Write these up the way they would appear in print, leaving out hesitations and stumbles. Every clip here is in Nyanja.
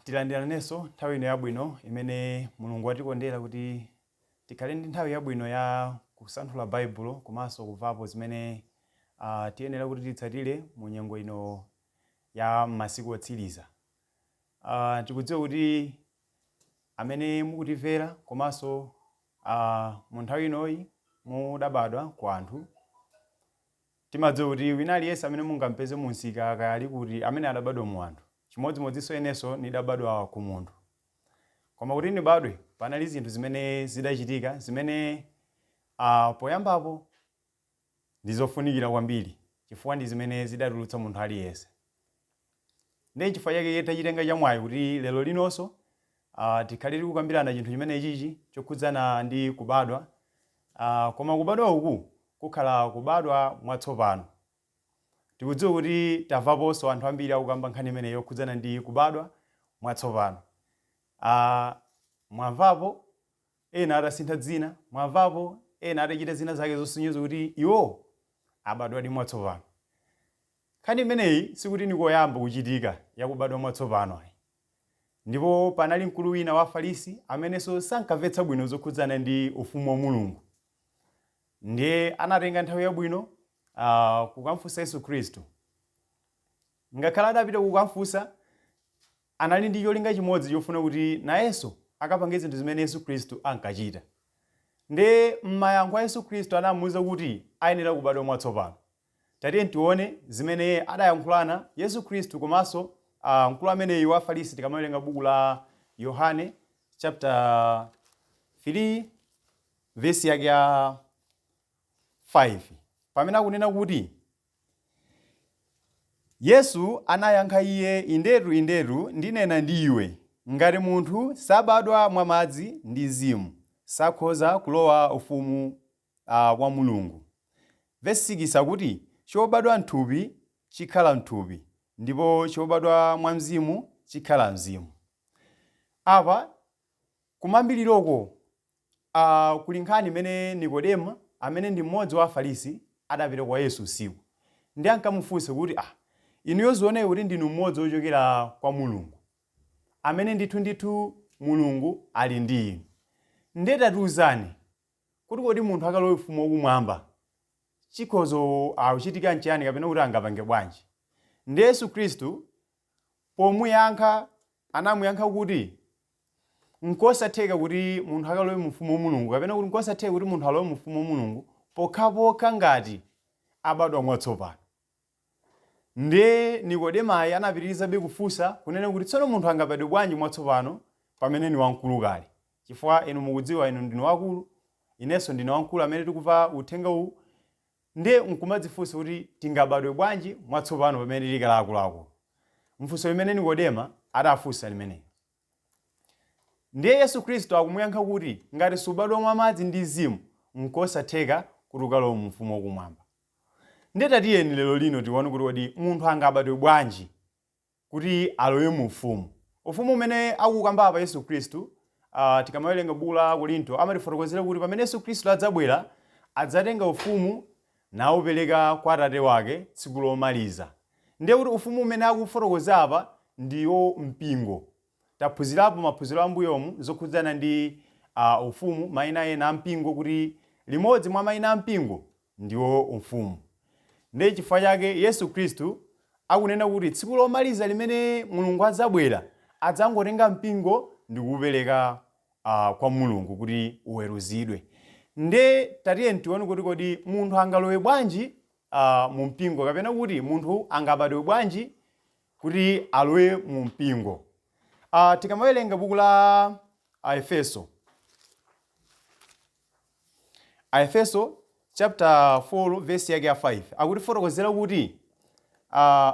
Tilandiranenso nthawi ino yabwino imene Mulungu watikondera kuti tikhale ndi nthawi yabwino ya kusanthula Baibulo komanso kumvapo zimene tiyenera kuti titsatire mu nyengo ino ya masiku otsiriza. Tikudziwa kuti amene mukutimvera komanso mu nthawi inoyi mudabadwa ku anthu. Timadziwa kuti wina aliyense amene mungampeze mumsika kaya ali kuti amene adabadwa mu anthu. Chimodzimodzinso inenso nidabadwa ku munthu. Koma kuti nibadwe panali zinthu zimene zidachitika zimene poyambapo ndi zofunikira kwambiri chifukwa ndi zimene zidatulutsa munthu aliyense. Ndiye nchifukwa chake tachitenga chamwayi kuti lero linonso tikhale tikukambirana chinthu chimene chichi chokhudzana ndi kubadwa. Koma kubadwa uku kukhala kubadwa mwatsopano. Tikudziwa kuti tamvaponso anthu ambiri akukamba nkhani imeneyi yokhudzana ndi kubadwa mwatsopano. Mwamvapo ena atasintha dzina, mwamvapo ena atachita zina zake zosonyeza kuti iwo abadwadi mwatsopano. Nkhani imeneyi sikuti ni koyamba kuchitika ya kubadwa mwatsopano ayi. Ndipo panali mkulu wina wa Afarisi amenenso sankamvetsa bwino zokhudzana ndi Ufumu wa Mulungu. Ndiye anatenga nthawi yabwino kukamfunsa Yesu Khristu. Ngakhale adapita kukamfunsa, anali ndi cholinga chimodzi chofuna kuti nayenso akapange zinthu zimene Yesu Khristu ankachita. Ndiye m'mayankho a Yesu Khristu anamuuza kuti ayenera kubadwa mwatsopano. Tatiyeni tione zimene adayankhulana Yesu Khristu komanso mkulu ameneyu wa Afarisi tikamawerenga buku la Yohane chapter 3 vesi yake ya 5 pamene akunena kuti Yesu anayankha iye, Indetu, indetu, ndinena ndi iwe, ngati munthu sabadwa mwa madzi ndi Mzimu, sakhoza kulowa ufumu wa Mulungu. Vesi 6 akuti, Chobadwa m'thupi chikhala m'thupi, ndipo chobadwa mwa Mzimu chikhala mzimu. Apa kumayambiriroko kuli nkhani imene Nikodemo amene ndi mmodzi wa Afarisi adapita kwa Yesu usiku. Ndiye ankamufunsa kuti, ah, inuyo zioneke kuti ndinu mmodzi wochokera kwa Mulungu, amene ndithu ndithu Mulungu ali ndi inu. Ndiye tatiuzani kuti kodi munthu akalowe ufumu wakumwamba chikhoza kuchitika nchiyani kapena kuti angapange bwanji? Ndiye Yesu Khristu pomuyankha anamuyankha kuti nkosatheka kuti munthu akalowe mu ufumu wa Mulungu kapena kuti nkosatheka kuti munthu alowe mu ufumu wa Mulungu pokhapokha ngati abadwa mwatsopano. Ndiye Nikodemayi anapitirizabe kufunsa kunena kuti tsono munthu angabadwe bwanji mwatsopano pamene ni wamkulu kale? Chifukwa inu mukudziwa inu ndinu wakulu, inenso ndine wamkulu amene tikumva uthenga uwu. Ndiye nkumadzifunsa kuti tingabadwe bwanji mwatsopano pamene tili kale akuluakulu? Mfunso limene Nikodema adafunsa limeneli. Ndiye Yesu Khristu akumuyankha kuti ngati subadwa mwa madzi ndi Mzimu, nkosatheka kuti ukalowe mu ufumu wakumwamba. Ndiye tatiyeni lero lino tione kuti kodi munthu angabadwe bwanji kuti alowe mu ufumu. Ufumu umene akukamba apa Yesu Khristu, tikamawerenga buku la Akorinto amatifotokozera kuti pamene Yesu Khristu adzabwera, adzatenga ufumu naupereka kwa Atate wake tsiku lomaliza. Ndiye kuti ufumu umene akufotokoza apa ndiwo mpingo. Taphunzirapo maphunziro ambuyomu zokhudzana ndi ufumu, mayina ena a mpingo kuti limodzi mwa mayina a mpingo ndiwo ufumu. Ndiye chifukwa chake Yesu Khristu akunena kuti tsiku lomaliza limene Mulungu adzabwera, adzangotenga mpingo ndikuupereka kwa Mulungu kuti uweruzidwe. Ndiye tatiyeni tione kuti kodi munthu angalowe bwanji mu mpingo kapena kuti munthu angabadwe bwanji kuti alowe mu mpingo. Tikamawerenga buku la Aefeso, Aefeso chapter 4 verse yake ya 5 akutifotokozera kuti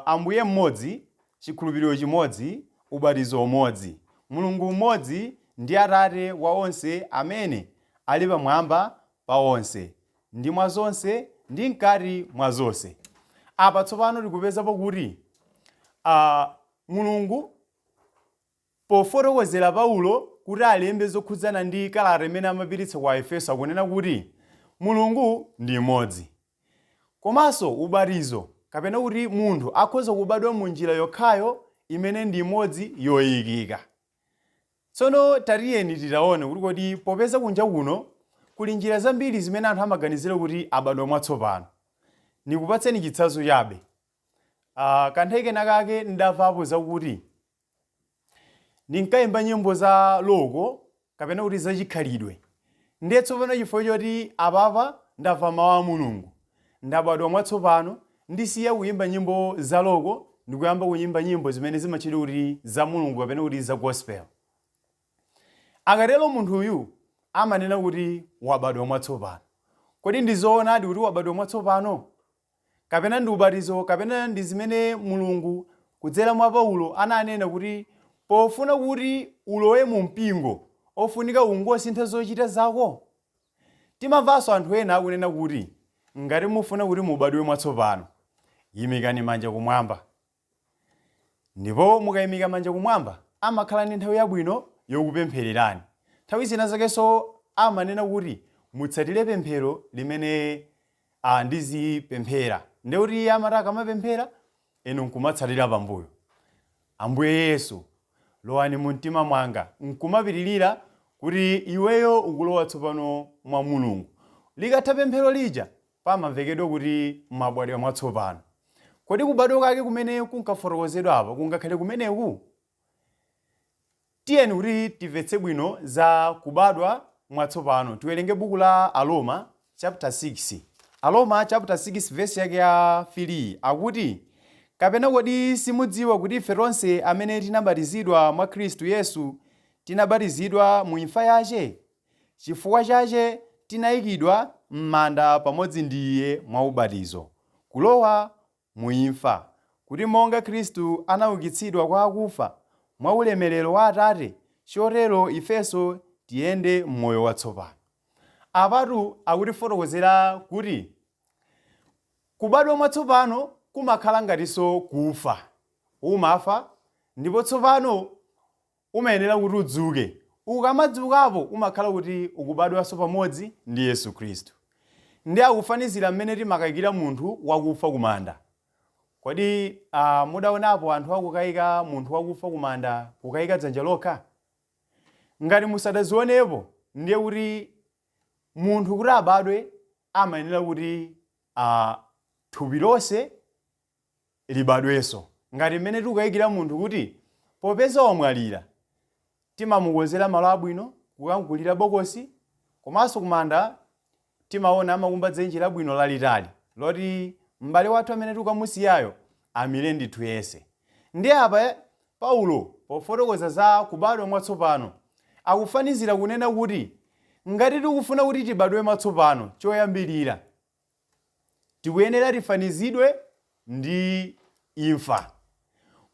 Ambuye mmodzi, chikhulupiriro chimodzi, ubatizo umodzi, Mulungu mmodzi ndi Atate wa onse amene ali pamwamba pa onse, ndi mwa zonse, ndi mkati mwa zonse. Apa tsopano tikupezapo kuti Mulungu pofotokozera Paulo kuti alembe zokhudzana ndi kalata imene amapititsa ku Aefeso akunena kuti Mulungu ndi mmodzi. Komanso ubatizo kapena kuti munthu akhoza kubadwa mu njira yokhayo imene ndi imodzi yoyikika. Tsono tatiyeni titaone kuti kodi popeza kunja kuno kuli njira zambiri zimene anthu amaganizira kuti abadwa mwatsopano. Nikupatseni chitsanzo chabe. Kanthawi kena kake ndamvapo zakuti ndinkayimba nyimbo za local kapena kuti zachikhalidwe. Ndiye tsopano chifukwa choti apapa ndamva mawu a Mulungu, ndabadwa mwatsopano, ndisiya kuyimba nyimbo za local ndikuyamba kuyimba nyimbo zimene zimatchedwa kuti za Mulungu kapena kuti za gospel. Akatero munthuyu amanena kuti wabadwa mwatsopano. Kodi ndi zoonadi kuti wabadwa mwatsopano? Kapena ndi ubatizo kapena ndi zimene Mulungu kudzera mwa Paulo ananena kuti pofuna kuti ulowe mu mpingo ofunika ungosintha zochita zako? Timamvanso anthu ena akunena kuti ngati mufuna kuti mubadwe mwatsopano, yimikani manja kumwamba. Ndipo mukayimika manja kumwamba, amakhala ndi nthawi yabwino yokupemphererani. Nthawi zina zakenso amanena kuti mutsatire pemphero limene ndizipemphera. Ndiye kuti iye amati akamapemphera, inu nkumatsatira pambuyo. Ambuye Yesu, lowani mu mtima mwanga, nkumapitirira kuti iweyo ukulowa tsopano mwa Mulungu. Likatha pemphero lija, pamamvekedwa kuti mwabadwa mwatsopano. Kodi kubadwa kwake kumene kunkafotokozedwa apa kungakhale kumeneku? Tiyeni kuti timvetse bwino za kubadwa mwatsopano, tiwerenge buku la Aroma chapter 6. Aroma chapter 6 verse yake ya 3 akuti, Kapena kodi simudziwa kuti ife tonse amene tinabatizidwa mwa Khristu Yesu tinabatizidwa mu imfa yache? Chifukwa chache tinaikidwa m'manda pamodzi ndi Iye mwa ubatizo, kulowa mu imfa, kuti monga Khristu anaukitsidwa kwa akufa mwa ulemerero wa Atate, chotero ifenso tiyende m'moyo watsopano. Apatu akutifotokozera kuti kubadwa mwatsopano kumakhala ngatinso kufa. Umafa ndipo tsopano umayenera kuti udzuke. Ukamadzukapo umakhala kuti ukubadwanso pamodzi ndi Yesu Khristu. Ndiye akufanizira mmene timakaikira munthu wakufa kumanda. Kodi mudaonapo anthu akukaika munthu wakufa kumanda kukaika dzanja lokha? Ngati musadazionepo, ndiye kuti munthu kuti abadwe amayenera kuti thupi lonse libadwenso. Ngati mmene tikukayikira munthu kuti popeza wamwalira, timamukonzera malo abwino, kukamugulira bokosi, komanso kumanda timaona amakumba dzenje labwino lalitali loti m'bale wathu amene tikukamusiyayo amire ndithu yense. Ndiye apa Paulo pofotokoza za kubadwa mwatsopano, akufanizira kunena kuti ngati tikufuna kuti tibadwe mwatsopano, choyambirira tikuyenera tifanizidwe ndi imfa.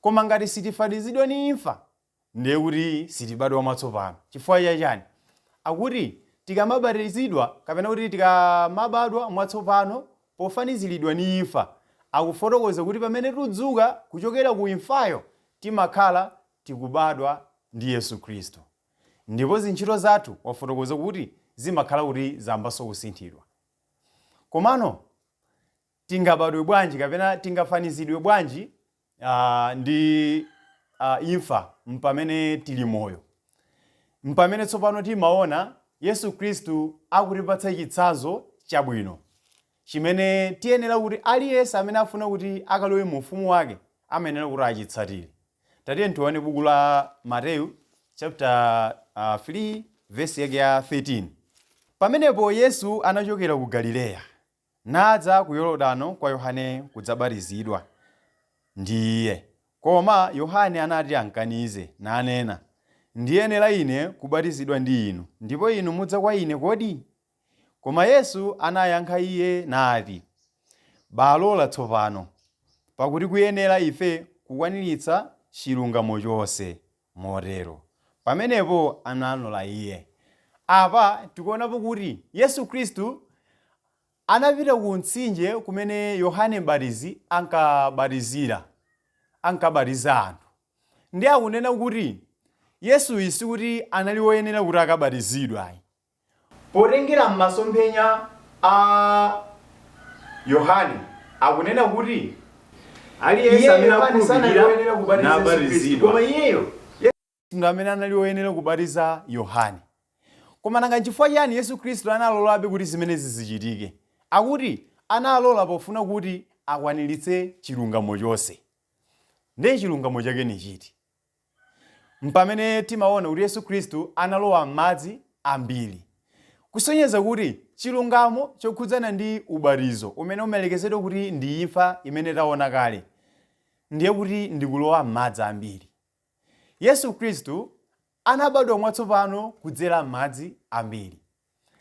Koma ngati sitifanizidwa ndi imfa, ndiye kuti sitibadwa mwatsopano. Chifukwa cha chani? Akuti tikamabatizidwa kapena kuti tikamabadwa mwatsopano pofaniziridwa ndi imfa, akufotokoza kuti pamene tudzuka kuchokera ku imfayo, timakhala tikubadwa ndi Yesu Khristu. Ndipo zintchito zathu wafotokoza kuti zimakhala kuti zayambanso kusinthidwa. Komano tingabadwe bwanji kapena tingafanizidwe bwanji ndi imfa mpamene tili moyo? Mpamene tsopano timaona Yesu Khristu akutipatsa chitsanzo chabwino chimene tiyenera kuti aliyense amene afuna kuti akalowe mu ufumu wake amayenera kuti achitsatire. Tatiyeni tione buku la Mateyu chapter 3 verse yake ya 13. Pamenepo Yesu anachokera ku Galileya, nadza ku Yorodano kwa Yohane kudzabatizidwa ndi iye. Koma Yohane anati amkanize, nanena, Ndiyenera ine kubatizidwa ndi inu, ndipo inu mudza kwa ine kodi? Koma Yesu anayankha iye nati, Balola tsopano, pakuti kuyenera ife kukwaniritsa chilungamo chonse motero. Pamenepo analola iye. Apa tikuonapo kuti Yesu Khristu anapita ku mtsinje kumene Yohane Mbatizi ankabatizira, ankabatiza anthu. Ndiye akunena kuti Yesuyu sikuti anali woyenera kuti akabatizidwe ayi. Potengera m'masomphenya a Yohane akunena kuti Aliyense Iyeyo amene Yohane sanali akhulupirira woyenera kubatiza Yesu Khristu, nabatizidwa. koma iyeyo Ndi amene anali woyenera kubatiza Yohane. Koma nanga nchifukwa chiyani Yesu Khristu analolabe kuti zimenezi zichitike? Akuti analola pofuna kuti akwaniritse chilungamo chonse. Ndiye chilungamo chake ni chiti? Mpamene timaona kuti Yesu Khristu analowa m'madzi ambiri. Kusonyeza kuti chilungamo chokhudzana ndi ubatizo umene umalekezedwa kuti ndi imfa imene taona kale, ndiye kuti ndi kulowa m'madzi ambiri. Yesu Khristu anabadwa mwatsopano kudzera m'madzi ambiri.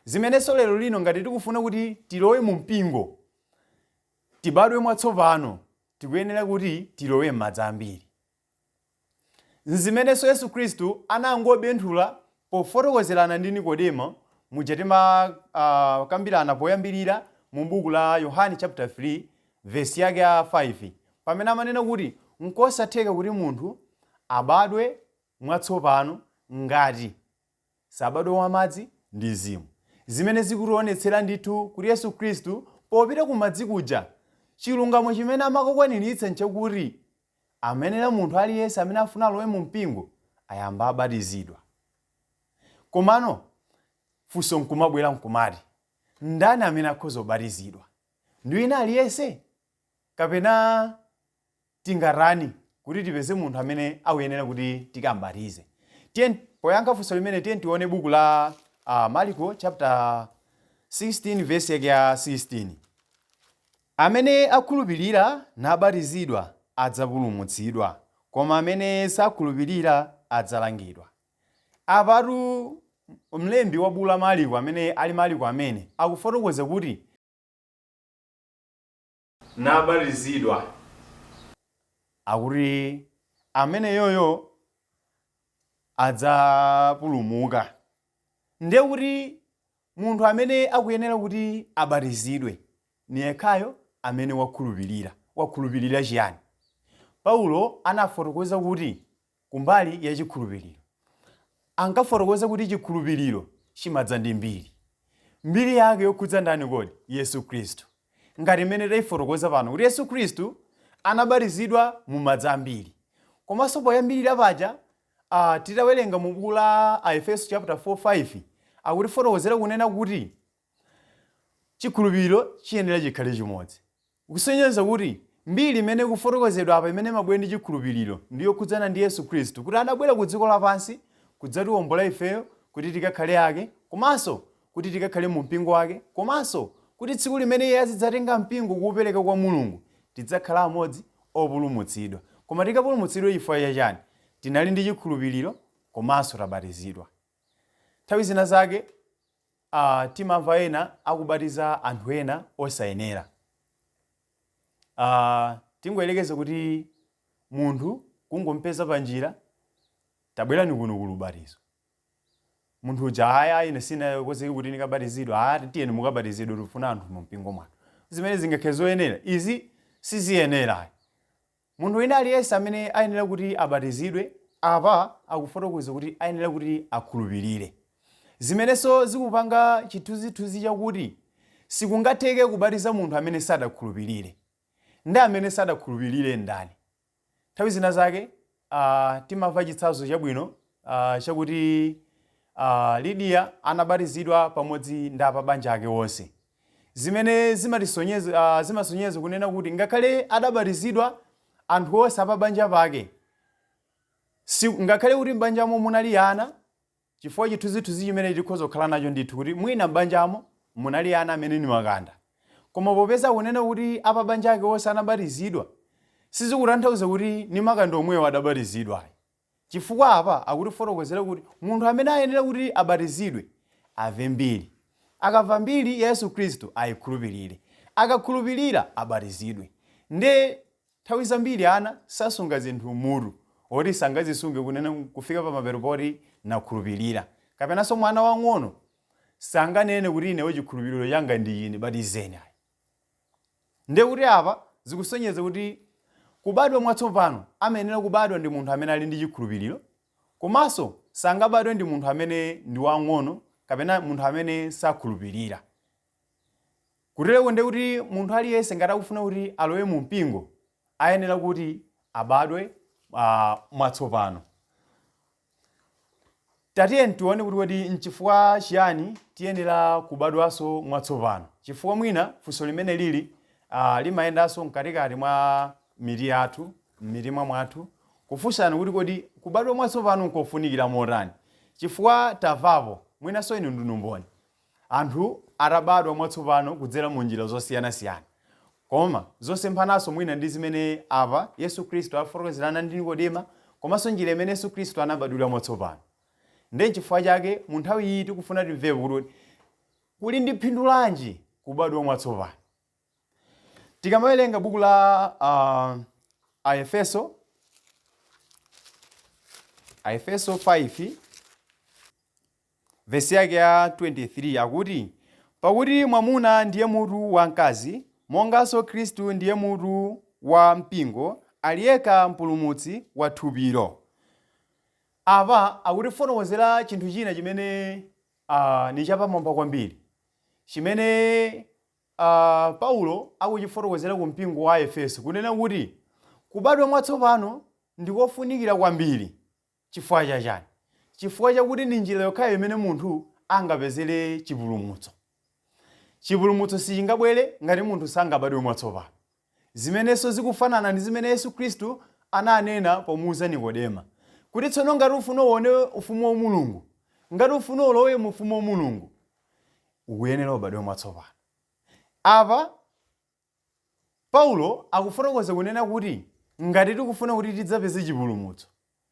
Zimenenso lero lino ngati tikufuna kuti tilowe mu mpingo, tibadwe mwatsopano, tikuyenera kuti tilowe m'madzi ambiri. Nzimenenso Yesu Khristu anangobenthula pofotokozerana ndi Nikodemo muja timakambirana poyambirira mu buku la Yohane chapter 3 vesi yake ya 5, pamene amanena kuti nkosatheka kuti munthu abadwe mwatsopano ngati sabadwa mwa madzi ndi Mzimu. Zimene zikutionetsera ndithu kuti Yesu Khristu popita ku madzi kuja, chilungamo chimene amakakwaniritsa nchakuti amenera munthu aliyense amene afuna alowe mu mpingo ayamba abatizidwa. Komano funso nkumabwera nkumati, ndani amene akhoza kubatizidwa? Ndi wina aliyense? Kapena tingatani kuti tipeze munthu amene akuyenera kuti tikambatize? Tiye poyankha funso limene, tiye tione buku la Marko chapter 16 verse yake ya 16. Amene akhulupirira nabatizidwa adzapulumutsidwa, koma amene sakhulupirira adzalangidwa. Apatu mlembi wa buku la Marko, amene ali Marko, amene akufotokoza kuti nabatizidwa, akuti ameneyoyo adzapulumuka. Ndiye kuti munthu amene akuyenera kuti abatizidwe ni yekhayo amene wakhulupirira. Wakhulupirira chiyani? Paulo anafotokoza kuti kumbali ya chikhulupiriro, ankafotokoza kuti chikhulupiriro chimadza ndi mbiri. Mbiri yake yokhudza ndani kodi? Yesu Khristu. Ngati imene tayifotokoza pano kuti Yesu Khristu anabatizidwa mu madzi ambiri. Komanso poyambirira paja titawerenga mu buku la Aefeso chapter 4 5, akutifotokozera kunena kuti chikhulupiriro chiyenera chikhale chimodzi. Kusonyeza kuti mbiri imene ikufotokozedwa apa, imene imabwera ndi chikhulupiriro, ndi yokhudzana ndi Yesu Khristu, kuti adabwera ku dziko lapansi kudzatiwombola ifeyo kuti tikakhale ake, komanso kuti tikakhale mu mpingo wake, komanso kuti tsiku limene iye azidzatenga mpingo kuwupereka kwa Mulungu, tidzakhala amodzi opulumutsidwa. Koma tikapulumutsidwe chifukwa chachani? Tinali ndi chikhulupiriro komanso tabatizidwa. Nthawi zina zake timamva ena akubatiza anthu ena osayenera. Tingoyerekeza kuti munthu kungompeza panjira, "Tabwerani kuno kuli ubatizo." Munthu uja, "Aya, ine sinakonzeke kuti ndikabatizidwe." "Aya, tiyeni mukabatizidwe, tikufuna anthu mu mpingo mwanu." Zimene zingakhale zoyenera? Izi siziyenera. Munthu wina aliyense amene ayenera kuti abatizidwe, apa akufotokoza kuti ayenera kuti akhulupirire. Zimenenso zikupanga chithunzithunzi chakuti sikungatheke kubatiza munthu amene sadakhulupirire. Ndi amene sadakhulupirire ndani? Nthawi zina zake timamva chitsanzo chabwino chakuti Lidiya anabatizidwa pamodzi ndi apabanja ake onse. Zimene zimasonyeza kunena kuti ngakhale adabatizidwa anthu onse apabanja pake, si, ngakhale kuti m'banjamo munali ana, chifukwa chithunzithunzi chimene tikhoza kukhala nacho ndithu kuti mwina m'banjamo munali ana amene ni makanda. Koma popeza kunena kuti apabanja ake onse anabatizidwa, sizikutanthauza kuti ni makanda omwewo adabatizidwa. Chifukwa apa akutifotokozera kuti munthu amene ayenera kuti abatizidwe amve mbiri. Akamva mbiri ya Yesu Khristu, ayikhulupirire. Akakhulupirira, abatizidwe. Nde nthawi zambiri ana sasunga zinthu mutu, oti sangazisunge kunena kufika pamapeto poti nakhulupirira. Kapenanso mwana wang'ono sanganene kuti, "Inewo chikhulupiriro changa ndi ine, batizeni," ayi. Ndiye kuti apa zikusonyeza kuti kubadwa mwatsopano amayenera kubadwa ndi munthu amene ali ndi chikhulupiriro, komanso sangabadwe ndi munthu amene ndi wang'ono kapena munthu amene sakhulupirira. Kutereko ndiye kuti munthu aliyense ngati akufuna kuti alowe mu mpingo, Ayenera kuti abadwe mwatsopano. Tatiyeni tione kuti kodi nchifukwa chiyani tiyenera kubadwanso mwatsopano, chifukwa mwina funso limene lili limayendanso mkatikati mwa mitu yathu, m'mitima mwathu, kufunsana kuti kodi kubadwa mwatsopano nkofunikira motani, chifukwa tamvapo, mwinanso inu ndinu mboni, anthu atabadwa mwatsopano kudzera mu njira zosiyanasiyana, koma zosemphananso mwina ndi zimene apa Yesu Khristu afotokozerana ndi Nikodema, komanso njira imene Yesu Khristu anabadwira mwatsopano. Ndiye nchifukwa chake mu nthawi iyi tikufuna timvepo kuti kuli ndi phindu lanji kubadwa mwatsopano. Tikamawerenga buku la Aefeso, Aefeso 5 vesi yake ya 23 akuti, "Pakuti mwamuna ndiye mutu wa mkazi, monganso Khristu ndiye mutu wa mpingo, ali yekha mpulumutsi wa thupilo." Apa akutifotokozera chinthu china chimene ni chapamwamba kwambiri, chimene Paulo akuchifotokozera ku mpingo wa Efeso, kunena kuti kubadwa mwatsopano ndikofunikira kwambiri. Chifukwa chachani? Chifukwa chakuti ndi njira yokhayo imene munthu angapezere chipulumutso. Chipulumutso sichingabwere ngati munthu sangabadwe mwatsopano. Zimenenso zikufanana ndi zimene Yesu Khristu ananena pomuuza Nikodema, kuti tsono ngati ufuna uone ufumu wa Mulungu, ngati ufuna ulowe mu ufumu wa Mulungu, ukuyenera ubadwe mwatsopano. Apa Paulo akufotokoza kunena kuti ngati tikufuna kuti tidzapeze chipulumutso,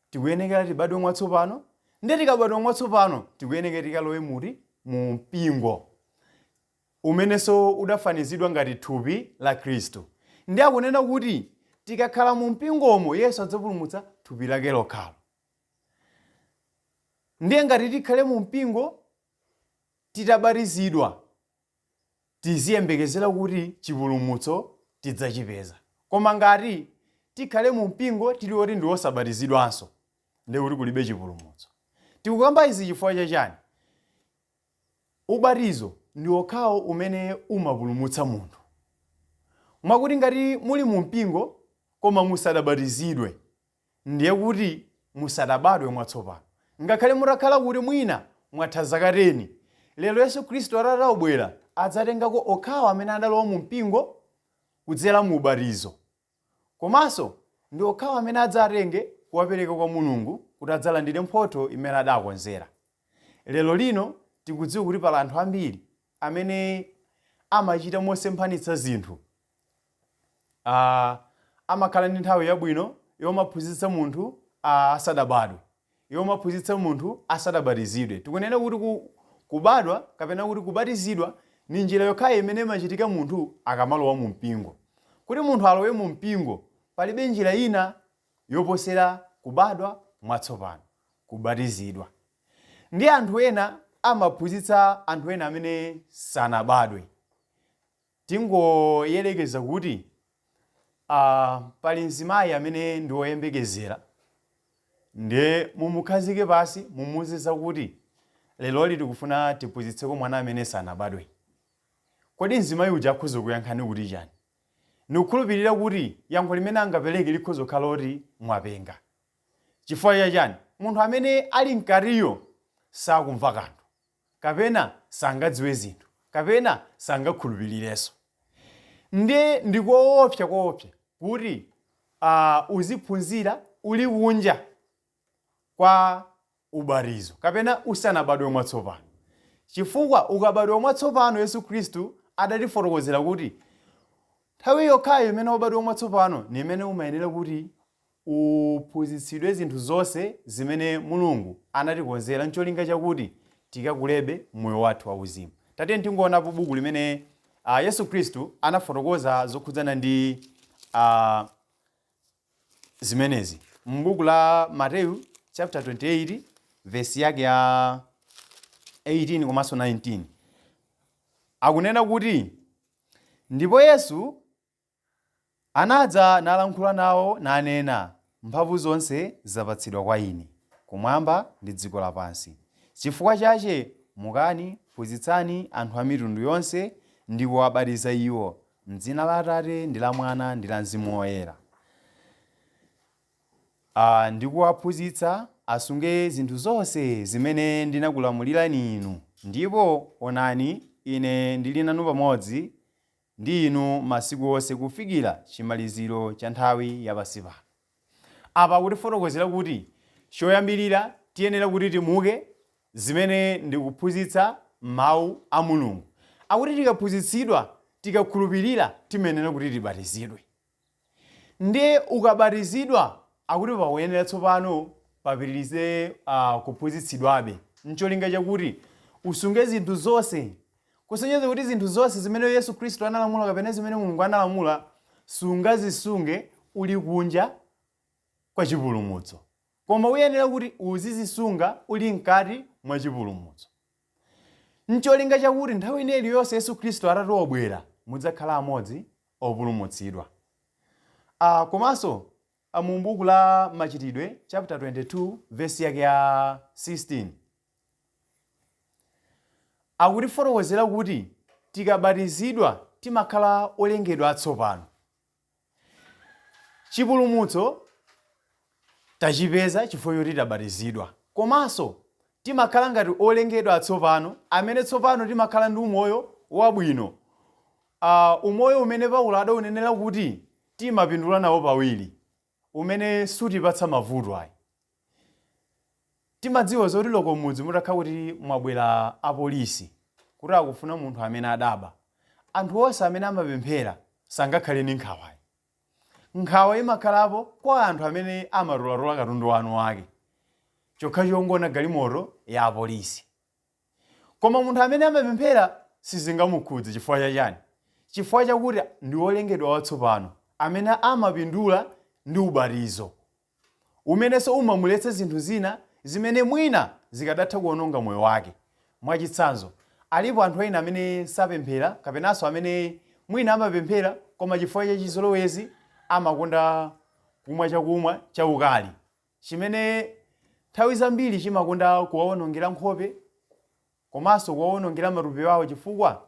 tikuyenekera tibadwe mwatsopano, ndiye tikabadwa mwatsopano tikuyenekera tikalowe muti? Mu mpingo, umenenso udafanizidwa ngati thupi la Khristu. Ndiye akunena kuti tikakhala mu mpingomo, Yesu adzapulumutsa thupi lake lokhalo. Ndiye ngati tikhale mu mpingo titabatizidwa, tiziyembekezera kuti chipulumutso tidzachipeza. Koma ngati tikhale mu mpingo tili oti ndi osabatizidwanso, ndiye kuti kulibe chipulumutso. Tikukamba izi chifukwa chachani? Ubatizo ndi okhawo umene umapulumutsa munthu. Mwakuti ngati muli mu mpingo koma musadabatizidwe, ndiye kuti musadabadwe mwatsopano. Ngakhale mutakhala kuti mwina mwatha zaka 10, lero Yesu Khristu atabwera adzatengako okhawo amene adalowa mu mpingo kudzera mu ubatizo. Komanso ndi okhawo amene adzatenge kuwapereka kwa Mulungu kuti adzalandire mphotho imene adakonzera. Lero lino tikudziwa kuti pali anthu ambiri amene amachita mosemphanitsa zinthu. Amakhala ndi nthawi yabwino yomaphunzitsa munthu asadabadwe, yomaphunzitsa munthu asadabatizidwe. Tikunena kuti kubadwa kapena kuti kubatizidwa ni njira yokhayo imene imachitika munthu akamalowa mu mpingo. Kuti munthu alowe mu mpingo, palibe njira ina yoposera kubadwa mwatsopano, kubatizidwa. Ndi anthu ena amaphunzitsa anthu ena amene sanabadwe. Tingoyerekeza kuti pali mzimayi amene ndi woyembekezera, ndiye mumukhazike pasi, mumuuze zakuti leroli tikufuna tiphunzitseko mwana amene sanabadwe. Kodi mzimayi uja akhoza kuyankhani kuti chani? Ndikukhulupirira kuti yankho limene angapereke likhoza kukhala loti mwapenga. Chifukwa chachani? Munthu amene ali mkatiyo sakumva kanthu, kapena sangadziwe zinthu, kapena sangakhulupirirenso. Ndiye ndikoopsa koopsa kuti uziphunzira uli kunja kwa ubatizo kapena usanabadwe mwatsopano. Chifukwa ukabadwa mwatsopano, Yesu Khristu adatifotokozera kuti nthawi yokhayo imene wabadwa mwatsopano ni imene umayenera kuti uphunzitsidwe zinthu zonse zimene Mulungu anatikonzera ncholinga chakuti tikakulebe moyo wathu wauzimu. Tatiyeni tingoonapo buku limene Yesu Khristu anafotokoza zokhudzana ndi zimenezi m'buku la Mateyu chapter 28 vesi yake ya 18 komanso 19. Akunena kuti, "Ndipo Yesu anadza nalankhula nawo nanena, Mphamvu zonse zapatsidwa kwa ine, kumwamba ndi dziko lapansi. Chifukwa chache mukani, phunzitsani anthu a mitundu yonse, ndi kuwabatiza iwo m'dzina la Atate ndi la Mwana ndi la Mzimu Woyera." Ndi kuwaphunzitsa asunge zinthu zonse zimene ndinakulamulirani inu, ndipo, onani, Ine ndili nanu pamodzi ndi inu masiku onse kufikira chimaliziro cha nthawi ya pansi pano. Apa akutifotokozera kuti choyambirira tiyenera kuti timuke zimene ndi kuphunzitsa Mawu a Mulungu. Akuti tikaphunzitsidwa, tikakhulupirira, timayenera kuti tibatizidwe. Ndiye ukabatizidwa, akuti pakuyenera tsopano papitirize kuphunzitsidwabe n'cholinga chakuti usunge zinthu zonse. Kusonyeza kuti zinthu zonse zimene Yesu Khristu analamula kapena zimene Mulungu analamula sungazisunge uli kunja kwa chipulumutso. Koma uyenera kuti uzizisunga uli mkati mwa chipulumutso. N'cholinga chakuti nthawi ina iliyonse Yesu Khristu atati wabwera, mudzakhala amodzi opulumutsidwa. A Komanso mu buku la Machitidwe chaputala 22 vesi yake ya 16 akutifotokozera kuti tikabatizidwa timakhala olengedwa atsopano. Chipulumutso tachipeza chifukwa choti tabatizidwa. Komanso timakhala ngati olengedwa atsopano amene tsopano timakhala ndi umoyo wabwino. Umoyo umene Paulo adaunenera kuti timapindula nawo pawiri, umene sutipatsa mavuto ayi. Timadziwa zoti loko m'mudzi mutakhala kuti mwabwera apolisi kuti akufuna munthu amene adaba, anthu onse amene amapemphera sangakhale ndi nkhawayi. Nkhawa imakhalapo kwa anthu amene amatolatola katundu wa eni ake, chokha chongoona galimoto ya apolisi. Koma munthu amene amapemphera sizingamukhudze. Chifukwa cha chani? Chifukwa chakuti ndi wolengedwa watsopano amene amapindula ndi ubatizo umenenso umamuletsa zinthu zina zimene mwina zikadatha kuononga moyo wake. Mwachitsanzo, alipo anthu ena amene sapemphera kapenanso amene mwina amapemphera koma chifukwa cha chizolowezi amakonda kumwa chakumwa chaukali chimene nthawi zambiri chimakonda kuwaonongera nkhope komanso kuwawonongera matupi awo chifukwa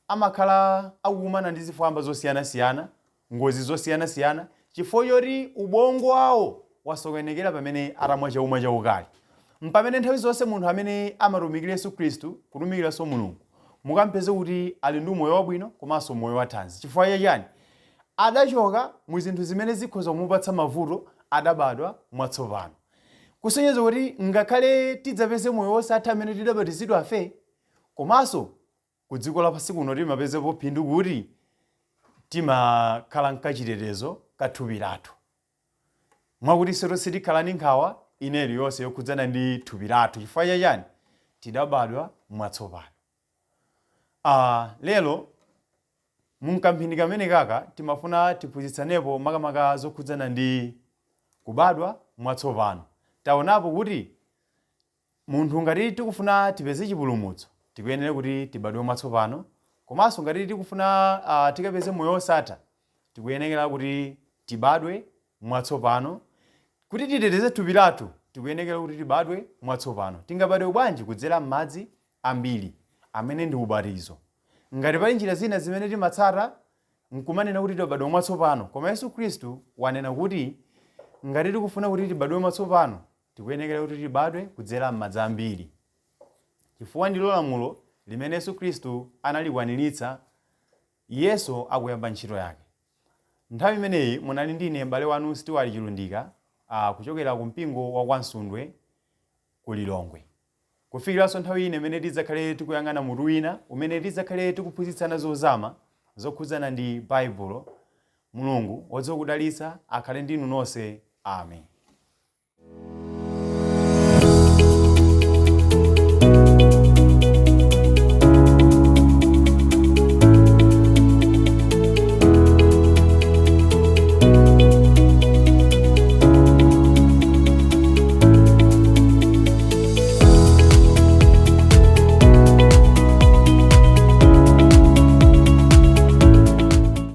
amakhala akukumana ndi zifwamba zosiyanasiyana, ngozi zosiyanasiyana chifukwa choti ubongo wawo wasokonekera pamene atamwa chakumwa chaukali. Mpamene nthawi zonse munthu amene amatumikira Yesu Khristu, kutumikiranso Mulungu, mukampeze kuti ali ndi umoyo wabwino komanso moyo wathanzi. Chifukwa cha chani? Adachoka mu zinthu zimene zikhoza kumupatsa mavuto, adabadwa mwatsopano. Kusonyeza kuti ngakhale tidzapeze moyo wosatha amene tidabatizidwafe, komanso ku dziko lapansi kuno timapezapo phindu kuti timakhala nkachitetezo ka thupi lathu. Mwakuti sitikhala ndi nkhawa ina iliyonse yokhudzana ndi thupi lathu. Chifukwa cha chani? Tidabadwa mwatsopano. Lero mu kamphindi kamene kaka timafuna tiphunzitsanepo makamaka zokhudzana ndi kubadwa mwatsopano. Taonapo kuti munthu ngati tikufuna tipeze chipulumutso tikuyenera kuti tibadwe mwatsopano, komanso ngati tikufuna tikapeze moyo wosatha tikuyenekera kuti tibadwe mwatsopano. Kuti titeteze thupi lathu tikuyenekera kuti tibadwe mwatsopano. Tingabadwe bwanji? Kudzera m'madzi ambiri, amene ndi ubatizo. Ngati pali njira zina zimene timatsata nkumanena kuti tabadwa mwatsopano, koma Yesu Khristu wanena kuti ngati tikufuna kuti tibadwe mwatsopano, tikuyenekera kuti tibadwe kudzera m'madzi ambiri, chifukwa ndilo lamulo limene Yesu Khristu analikwaniritsa Yesu akuyamba ntchito yake. Nthawi imeneyi munali ndi ine m'bale wanu Stewart Chilundika, kuchokera ku mpingo wa kwa Nsundwe ku Lilongwe. Kufikiranso nthawi ina imene tidzakhale tikuyang'ana mutu wina umene tidzakhale tikuphunzitsana zozama zokhudzana ndi Baibulo, Mulungu wodziwa kudalitsa akhale ndi inu nonse. Amen.